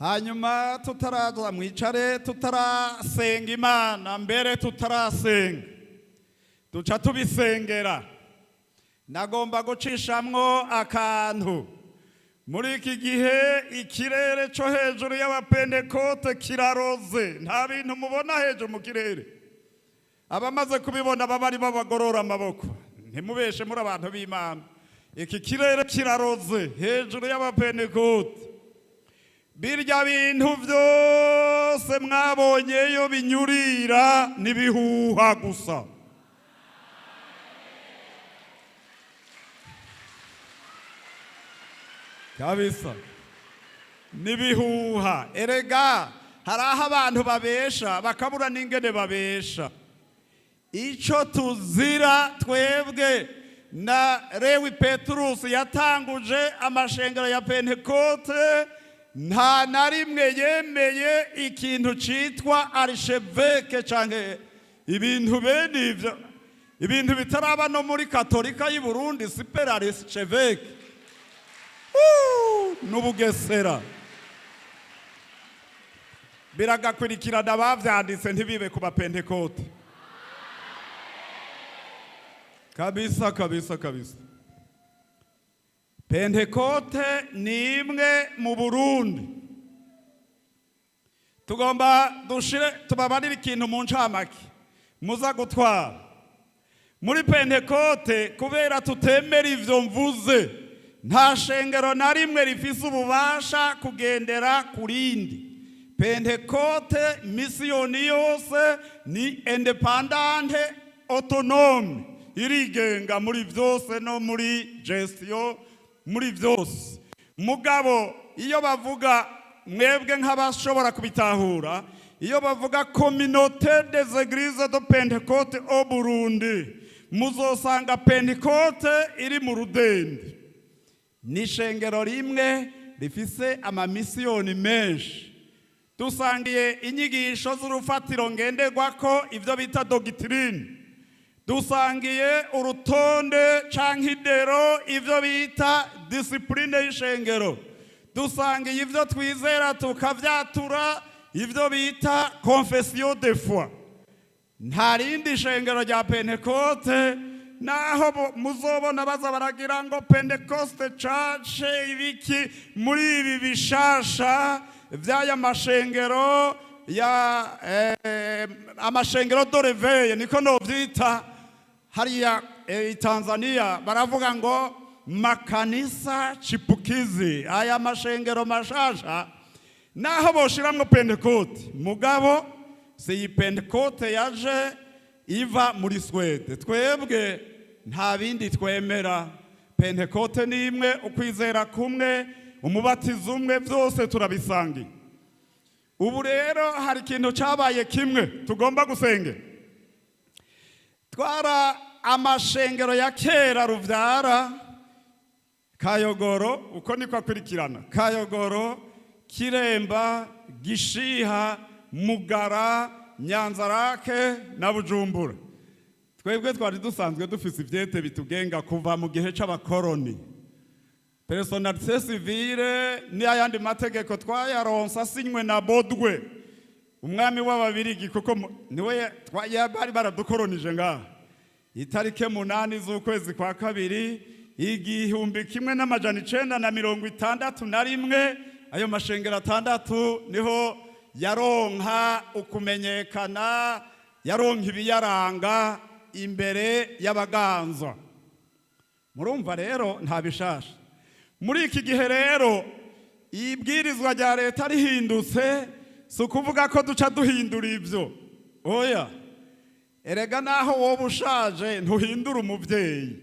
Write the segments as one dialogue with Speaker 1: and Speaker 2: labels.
Speaker 1: Hanyuma tutaraza mwicare, tutarasenga Imana, mbere tutarasenga, duca tubisengera. Nagomba gucishamwo akantu. Muri iki gihe ikirere cyo hejuru y'Abapentekote kiraroze. Nta bintu mubona hejuru mu kirere? Abamaze kubibona baba ari bo bagorora amaboko. Ntimubeshe, muri abantu b'Imana. Iki kirere kiraroze hejuru y'Abapentekote. Birya bintu byose mwabonyeyo binyurira n'ibihuha gusa. Kabisa n'ibihuha. Erega hari aho abantu babesha bakabura n'ingene babesha. Icyo tuzira twebwe, na Lewi Peturusi yatanguje amashengero ya Pentekote, nta na rimwe yemeye ikintu citwa archevêque canke ibintu bene ivyo, ibintu bitaraba no muri Katolika y'i Burundi. Super archevêque n'ubugesera biragakurikirana. Bavyanditse ntibibe ku Bapentekote. Kabisa, kabisa, kabisa. Pentekote ni imwe mu Burundi. Tugomba dushire, tubabarire ikintu mu ncamake muza gutwara muri Pentekote. Kubera tutemera ivyo mvuze, nta shengero na rimwe rifise ububasha kugendera ku rindi. Pentekote misiyoni yose ni indépendante, autonome, irigenga muri byose, no muri gestion, muri byose. Mugabo iyo bavuga, mwebwe nk'abashobora kubitahura, iyo bavuga Communauté des Églises de Pentecôte au Burundi, muzosanga Pentecote iri mu rudende. Ni ishengero rimwe rifise amamisiyoni menshi. Dusangiye inyigisho z'urufatiro ngenderwako, ibyo bita doctrine. Dusangiye urutonde canke idero, ibyo bita discipline y'ishengero. Dusangiye ibyo twizera tukavyatura, ibyo bita confession de foi. Nta rindi shengero rya Pentekote, naho muzobona baza baragira ngo Pentecoste Church ibiki muri ibi bishasha vy'aya mashengero ya amashengero de réveil, niko novyita. Hariya i Tanzania baravuga ngo makanisa chipukizi. Aya mashengero mashasha, naho boshiramwo Pentekote, mugabo si iyi Pentekote yaje iva muri Swede. Twebwe nta bindi twemera. Pentekote ni imwe, ukwizera kumwe, umubatizo umwe, byose turabisangiye. Ubu rero hari ikintu cyabaye kimwe tugomba gusengera. Twara amashengero ya kera ruvyara Kayogoro, uko niko akurikirana: Kayogoro, Kiremba, Gishiha, Mugara, Nyanzarake na Bujumbura. Twebwe twari dusanzwe dufise ivyete bitugenga kuva mu gihe c'abakoroni. Personnalité civile n'ayandi mategeko twayaronse asinywe na Bodwe, umwami w'Ababirigi, kuko niwe bari baradukoronije ngaha, itarike 8 z'ukwezi kwa kabiri 1961. Ayo mashengero atandatu niho yaronka ukumenyekana, yaronka ibiyaranga imbere y'abaganza. Murumva rero nta bishasha. Muri iki gihe rero ibwirizwa rya leta rihindutse, si ukuvuga ko duca duhindura ibyo. Oya, erega naho woba ushaje ntuhindura umubyeyi.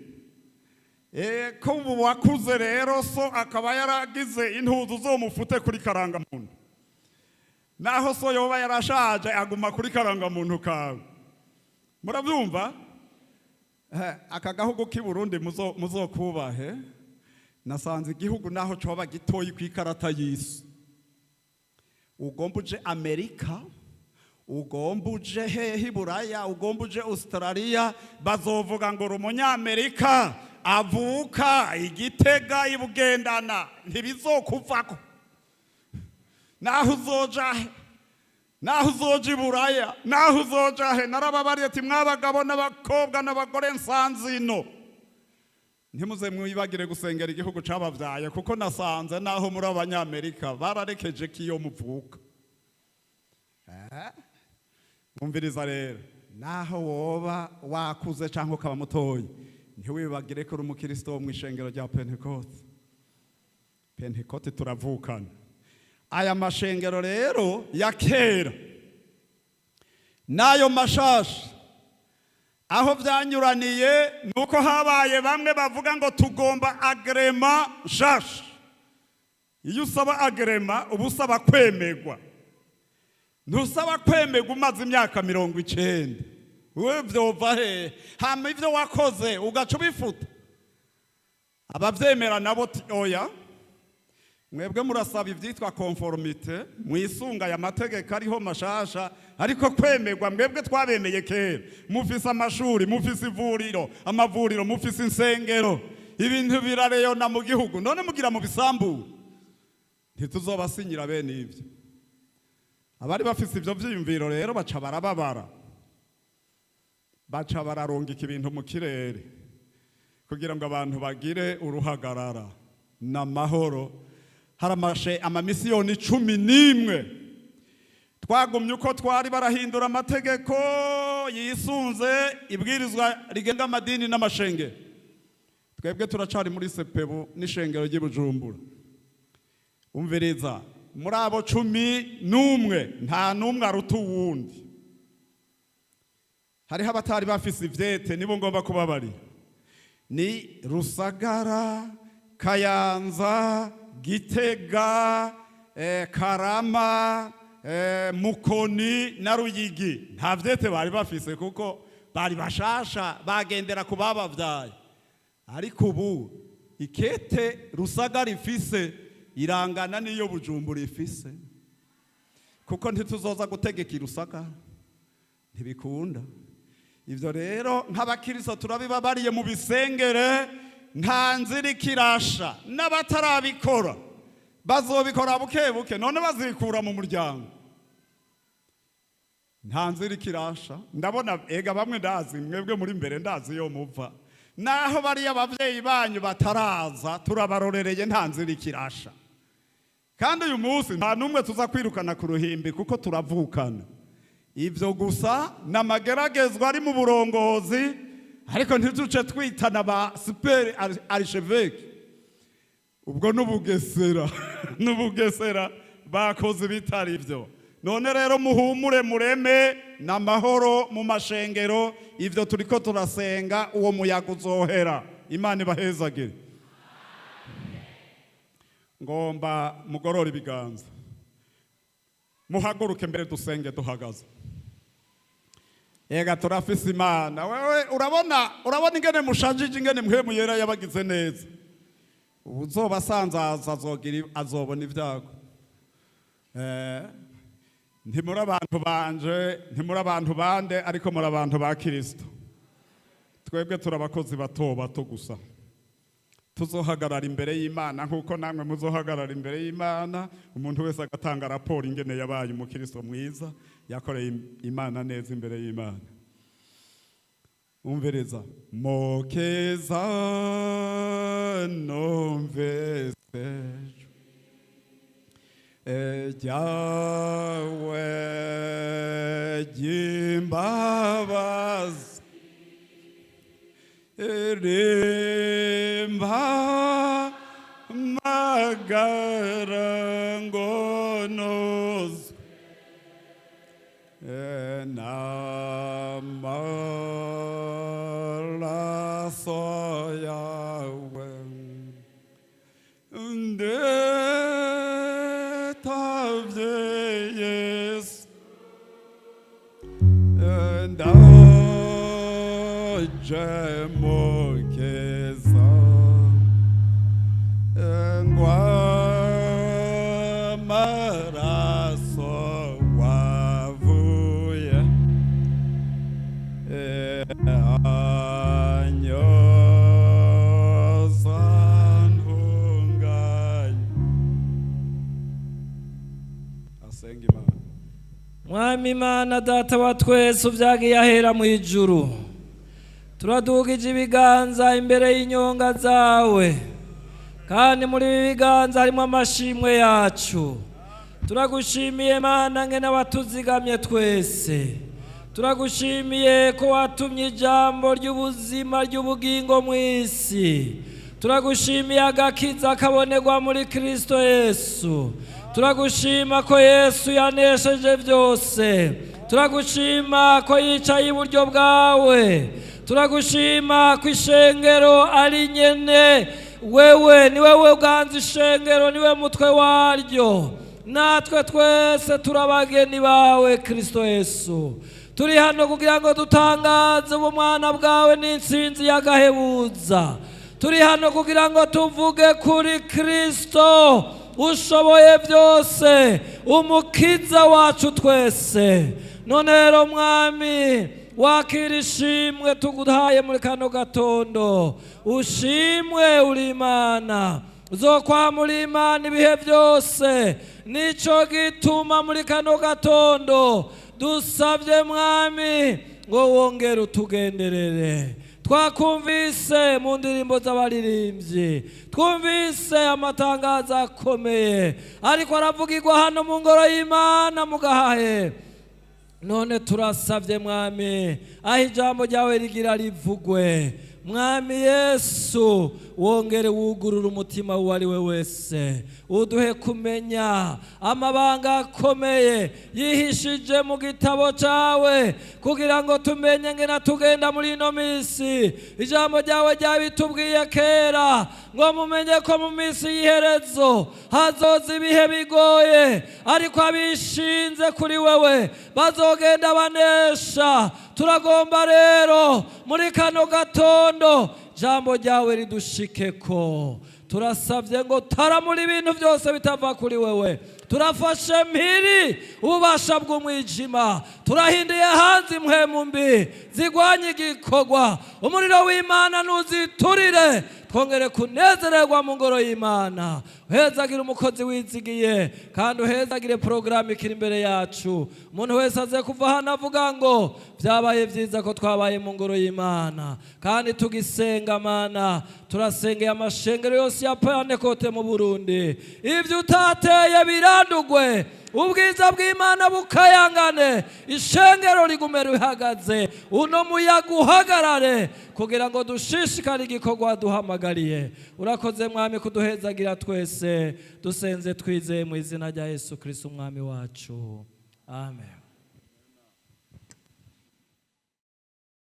Speaker 1: Ko ubu wakuze rero, so akaba yaragize intuzu, uzomufute kuri karangamuntu. Naho so yoba yarashaje, aguma kuri karangamuntu kawe. Murabyumva? Aka gahugu k'i Burundi muzokubahe. Nasanze igihugu naho coba gitoyi ku ikarata y'isi, ugomba uje Amerika, ugomba uje hehe i Buraya, ugomba uje Australia, bazovuga ngo uri Umunyamerika avuka Igitega ibugendana. Ntibizokuvako. Naho uzoja he, naho uzoja i Buraya, naho uzoja he, narababariye ati mwabagabo n'abakobwa n'abagore nsanze ino, ntimuze mwibagire gusengera igihugu cabavyaye, kuko nasanze naho muri Abanyamerika bararekeje ko iyo muvuka. Mwumviriza rero, naho woba wakuze cyangwa ukaba mutoyi, ntiwibagire ko uri umukristo wo mu ishengero rya Pentekote. Pentekote turavukana. Aya mashengero rero ya kera n'ayo mashasha, aho byanyuraniye ni uko habaye bamwe bavuga ngo tugomba agrément nshasha. Iyo usaba agrément, uba usaba kwemegwa. Ntusaba kwemegwa umaze imyaka 90. Wewe vyova hehe? Hama ivyo wakoze ugaca ubifuta. Abavyemera nabo ti oya, mwebwe murasaba ivyitwa conformité, mwisunga aya mategeko ariho mashasha, ariko kwemegwa mwebwe twabemeye kera. Mufise amashuri, mufise ivuriro, amavuriro, mufise insengero, ibintu birareyona mu gihugu, none mugira mu bisambu. Ntituzobasinyira bene ivyo. Abari bafise ivyo vyiyumviro rero baca barababara, baca bararungika ibintu mu kirere kugira ngo abantu bagire uruhagarara n'amahoro. Hari amashe amamisiyoni 11 twagumye uko twari, barahindura amategeko yisunze ibwirizwa rigenga amadini n'amashengero. Twebwe turacari muri CEPEBU n'ishengero ry'i Bujumbura. Umviriza, muri abo 11 nta n'umwe aruta uwundi. Hariho abatari bafise ivyete, nibo ngomba kubabarira: ni Rusagara, Kayanza, Gitega, Karama, Mukoni na Ruyigi. Nta vyete bari bafise kuko bari bashasha, bagendera ku babavyaye. Ariko ubu ikete Rusagara ifise irangana n'iyo Bujumbura ifise, kuko ntituzoza gutegeka i Rusagara, ntibikunda. Ivyo rero nk'abakristo turabibabariye mu bisengere. Nta nzira ikirasha, n'abatarabikora bazobikora buke buke. None bazikura mu muryango. Nta nzira ikirasha. Ndabona ega bamwe ndazi mwebwe muri mbere, ndazi iyo muva, naho bariya abavyeyi banyu bataraza, turabarorereye. Nta nzira ikirasha. Kandi uyu munsi nta n'umwe tuza kwirukana ku ruhimbi, kuko turavukana. Ivyo gusa ni amageragezwa ari mu burongozi, ariko ntituce twitana ba super archevêque. Ubwo n'ubugesera, n'ubugesera bakoze ibitari byo. None rero muhumure, mureme n'amahoro mu mashengero. Ivyo turiko turasenga, uwo muyaga uzohera. Imana ibahezagire. Ngomba mugorora ibiganza, muhaguruke mbere dusenge duhagaze. Ega turafise Imana. Wewe urabona, urabona ingene mushanjije, ingene Mpwemu Yera yabagize neza. Uzoba asanzaza azogira, azobona ibyago. Ntimuri abantu banje, ntimuri abantu bande, ariko muri abantu ba Kristo. Twebwe turi abakozi bato bato gusa. Tuzohagarara imbere y'Imana nk'uko namwe muzohagarara imbere y'Imana, umuntu wese agatanga raporo ingene yabaye umukristo mwiza, yakoreye Imana neza imbere y'Imana. Umviriza: Mokeza, numvise ryawe ry'imbabazi, rimpa magara ngo nozwe n'amaraso yawe, ndetavye Yesu, ndaje Mukeza, ngwa amaraso wavuye anyoza ntunganye. Asenga Imana.
Speaker 2: Mwami Imana, Data wa twese, uvyagiye ahera mu ijuru, turadugije ibiganza imbere y'inyonga zawe, kandi muri ibi biganza harimo amashimwe yacu. Turagushimiye Mana ngene watuzigamye twese. Turagushimiye ko watumye ijambo ry'ubuzima, ry'ubugingo mu isi. Turagushimiye agakiza kabonerwa muri Kristo Yesu. Turagushima ko Yesu yanesheje byose. Turagushima ko yicaye iburyo bwawe. Turagushima ko ishengero ari nyene wewe, ni wewe uganza ishengero, niwe mutwe waryo. Natwe twese turabageni bawe, Kristo Yesu. Turi hano kugira ngo dutangaze ubumwana bwawe n'intsinzi y'agahebuza. Turi hano kugira ngo tuvuge kuri Kristo ushoboye byose, umukiza wacu twese. None rero Mwami, wakira ishimwe tuguhaye muri kano gatondo. Ushimwe, uri Imana, uzokwamura Imana ibihe byose. Nico gituma muri kano gatondo dusabye, Mwami, ngo wongere utugenderere. Twakumvise mu ndirimbo z'abaririmbyi, twumvise amatangazo akomeye ariko aravugirwa hano mu ngoro y'Imana mu Gahahe. None turasabye, Mwami, aho ijambo ryawe rigira rivugwe, Mwami Yesu, wongere wugurure umutima uwo ari we wese, uduhe kumenya amabanga akomeye yihishije mu gitabo cyawe, kugira ngo tumenye ngena tugenda muri ino minsi. Ijambo ryawe ryabitubwiye kera ngo mumenye ko mu minsi y'iherezo hazoza ibihe bigoye, ariko abishinze kuri wewe bazogenda banesha. Turagomba rero muri kano gatondo jambo ryawe ridushikeko. Turasabye ngo taramura ibintu byose bitava kuri wewe. Turafashe mpiri ububasha bw'umwijima, turahinduye hanze impwemu mbi zigwanya igikorwa. Umuriro w'Imana ntuziturire, twongere kunezererwa mu ngoro y'Imana. Uhezagire umukozi wizigiye, kandi uhezagire porogaramu ikiri imbere yacu. Umuntu wese aze kuva hano avuga ngo byabaye byiza ko twabaye mu ngoro y'Imana kandi tugisenga. Mana, turasengeye amashengero yose ya Pantekote mu Burundi. Ibyo utateye birandugwe, ubwiza bw'Imana bukayangane, ishengero rigume rihagaze, uno muyaga uhagarare, kugira ngo dushishikare igikorwa duhamagariye. Urakoze Mwami kuduhezagira twese. Dusenze twizeye mu izina rya Yesu Kristo umwami wacu, amen.